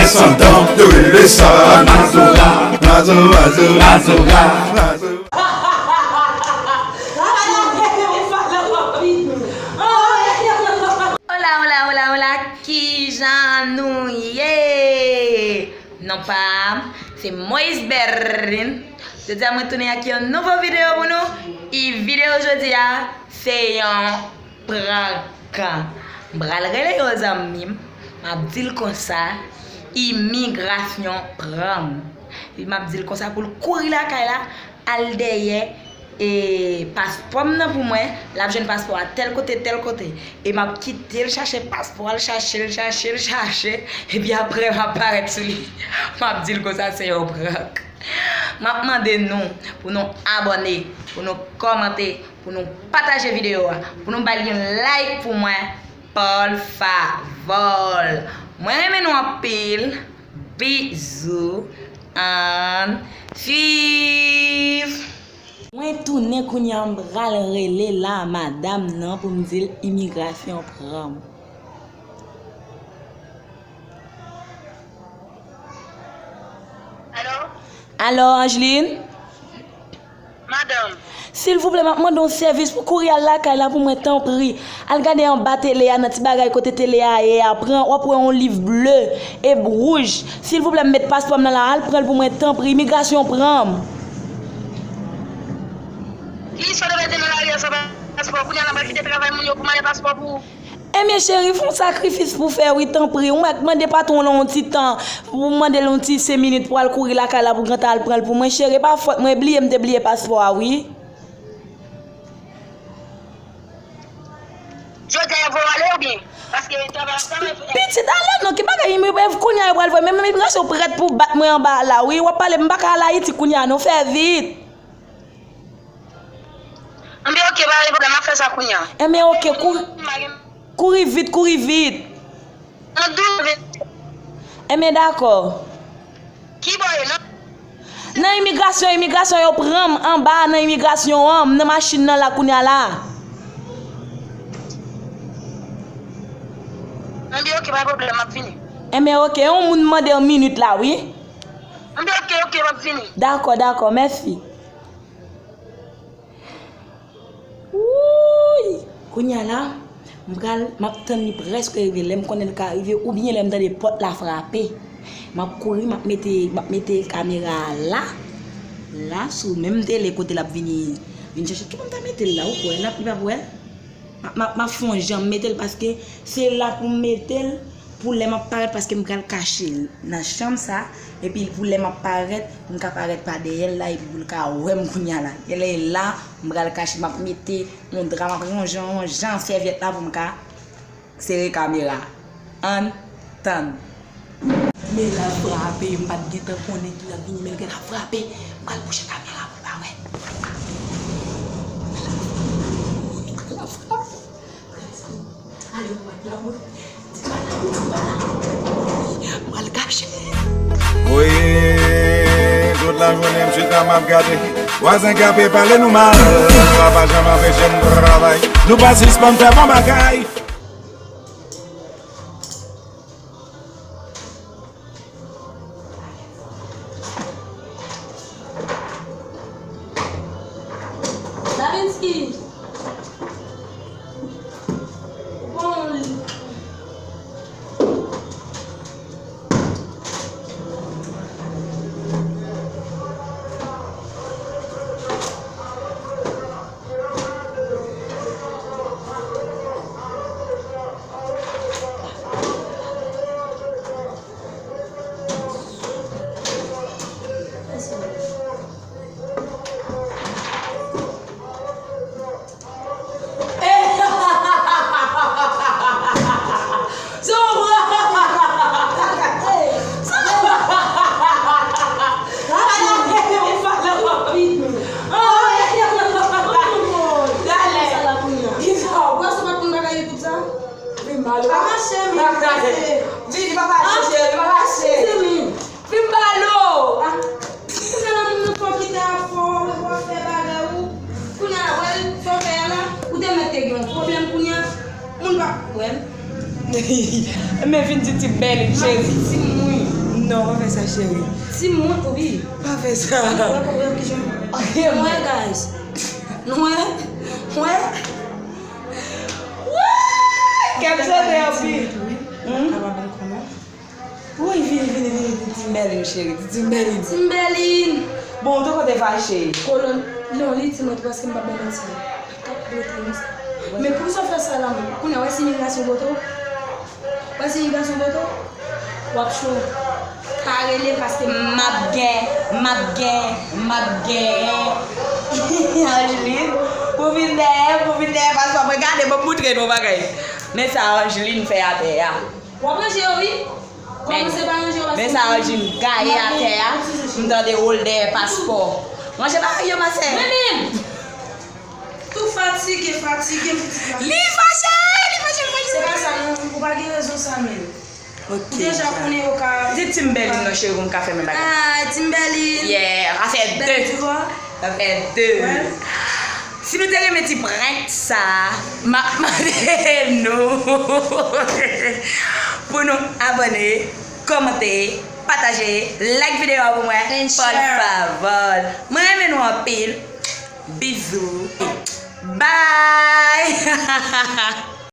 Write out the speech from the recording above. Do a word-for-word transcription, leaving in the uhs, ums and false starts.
Santan, yo rele sa Mazora. Mazora, Mazora, Mazora. Hola, hola, hola, hola, kijan nou ye? Non pa m, se Moïse Berlin. Jodi a mwen tounen ak yon nouvo videyo pou nou. E videyo jodi a, se yon prank. M pral rele yon zanmi m, m ap di l konsa, imigrasyon pran m. Epi m ap di l konsa pou l kouri lakay la, al dèyè e paspò m nan pou mwen, l ap jwenn paspò a tèl kote, tèl kote. E m ap kite l chache paspò a, l chache, l chache, l chache. Epi apre, m ap parèt sou li. M ap di l konsa se yon prank. M ap mande nou pou nou abòne, pou nou kòmante, pou nou pataje videyo a, pou nou ba l yon like pou mwen, por favor. Mwen renmen nou anpil. Bizou. Ann swiv. Mwen tounen kounye a, m pral rele la madanm nan pou m di l imigrasyon pran m. Alo? Alo, Angeline? Madanm. Silvouplè, m ap mande yon sèvis pou kouri al lakay la pou mwen, tanpri. Al gade anba tele a, nan ti bagay kote tele a ye a, pran, w ap wè yon liv ble e wouj. Silvouplè, m met paspò m nan la, al pran l pou mwen, tanpri. Imigrasyon pran m. Ki sa w te mete nan lari a san paspò? Kounye a la, m pral kite travay moun yo pou mande paspò pou ou. Ebyen, cheri, fè yon sakrifis pou fè, wi, tanpri. Ou mèt mande patwon w lan yon ti tan, pou mande l yon ti senk minit pou al kouri lakay la pou gentan al pran l pou mwen, cheri. E pa fòt mwen, bliye m te bliye paspò a, wi. Jodi a, y ap voye w ale oubyen? Paske travay ap travay. Pitit, ale non, ki bagay, kounye a yo pral voye, men, men imigrasyon prèt pou bat mwen anba a la, wi. W ap pale, m pa ka al Ayiti kounye a, non, fè vit. Anben, oke, pa gen pwoblèm, m ap fè sa kounye a. Enben, oke, kou-, kouri vit, kouri vit. Nan douz minit. Enben, dakò. Ki bò ye, non? Nan imigrasyon, imigrasyon yo pran m anba, nan imigrasyon an, m nan machin nan la kounye a la. Anben, oke, pa gen pwoblèm, m ap vini. Enben, oke, yon moun mande yon minit la, wi. Anben, oke, oke, m ap vini. Dakò, dakò, mèsi. Wouy! Kounye a la, m pral, m ap tann li prèske rive. Lè m konnen l ka rive, oubyen lè m tande pòt la frape, m ap kouri, m ap mete, m ap mete kamera a la, la, sou menm tele kote l ap vini, vin chèche. Ki bò m ta mete l la, ou kwè? L ap, li p ap wè l? M ap, m ap, m ap fè yon jan m mete l, paske se la pou m mete l, pou lè m ap parèt, paske m pral kache l nan chanm sa, epi pou lè m ap parèt, m ka parèt pa dèyè l la, epi pou l ka wè m kounye a la. Genlè e la, m pral kache, m ap mete yon dra, m ap yon jan, yon jan sèvyèt la pou m ka sere kamera. Ann tann. Men l ap frape, m pa t gentan konnen ki l ap vini, men l gentan frape. M pral bouche kamera pou l pa wè. L ap frape. Wi, tout lajounen m chita m ap gade. Vwazen k ape pale nou mal, sa pa janm anpeche m travay. Nou pa sispann fè bon bagay. Davinsky. Bon. Vin ba lo. Pa mache, men. Vin, li pa mache, cheri, li pa mache. Vin ba lo. Ah, kounye a la moun nan fò kite a fò, ou fè bagay ou. Kounye a la, wè, sa w fè a la, ou te mèt te gen yon pwoblèm kounye a. Moun pa kwè m. Men vin di ti bèl, cheri. Ti moun. Non, pa fè sa, cheri. Ti mwen, wi. Pa fè sa. Wè, wè, wè, ki jan. Ok, wè, guys. Nou wè? Wè? Wouy! Kè m sote anpil. Hmm? Kapab kòman? Wi, vini, vini, vini, ti Timberline, cheri, ti Timberline. Timberline! Bon, ou te konte fache. Kolon, non, li di mwen tou paske m pa bay manti. Kap rete konsa. Men poukisa w fè sa la menm? Kounye a, w wè si imigrasyon poto? W wè si imigrasyon poto? W ap cho. Pa rele paske m ap gen, m ap gen, m ap gen. Angeline, pou vin dèyè, pou vin dèyè paspò mwen. Gade, ban m moutre nou yon bagay. Men sa Angeline fè atè a. W ap ranje yo, wi. Kòmanse pa ranje yo, paske men sa Angeline gaye atè a. M tande wòl dèyè paspò. Ranje bagay yo, ma sè. Men, men. Tou fatige, fatige, pitit la. Li fache, li fache, li fache. Se pa sa, non. Ou pa gen rezon sa, men. Ok. Ou deja konnen yo ka. Di Timberline non, cheri, pou m ka fè menm bagay. Ah, Timberline. Yeah, sa fè de. Bèl, tu vois. Sa fè de. Wè. Si nou te renmen ti prank sa, m ap mande nou pou nou abòne, kòmante, pataje, like videyo a pou mwen. And share. Por favor. Mwen renmen nou anpil. Bizou. Bye!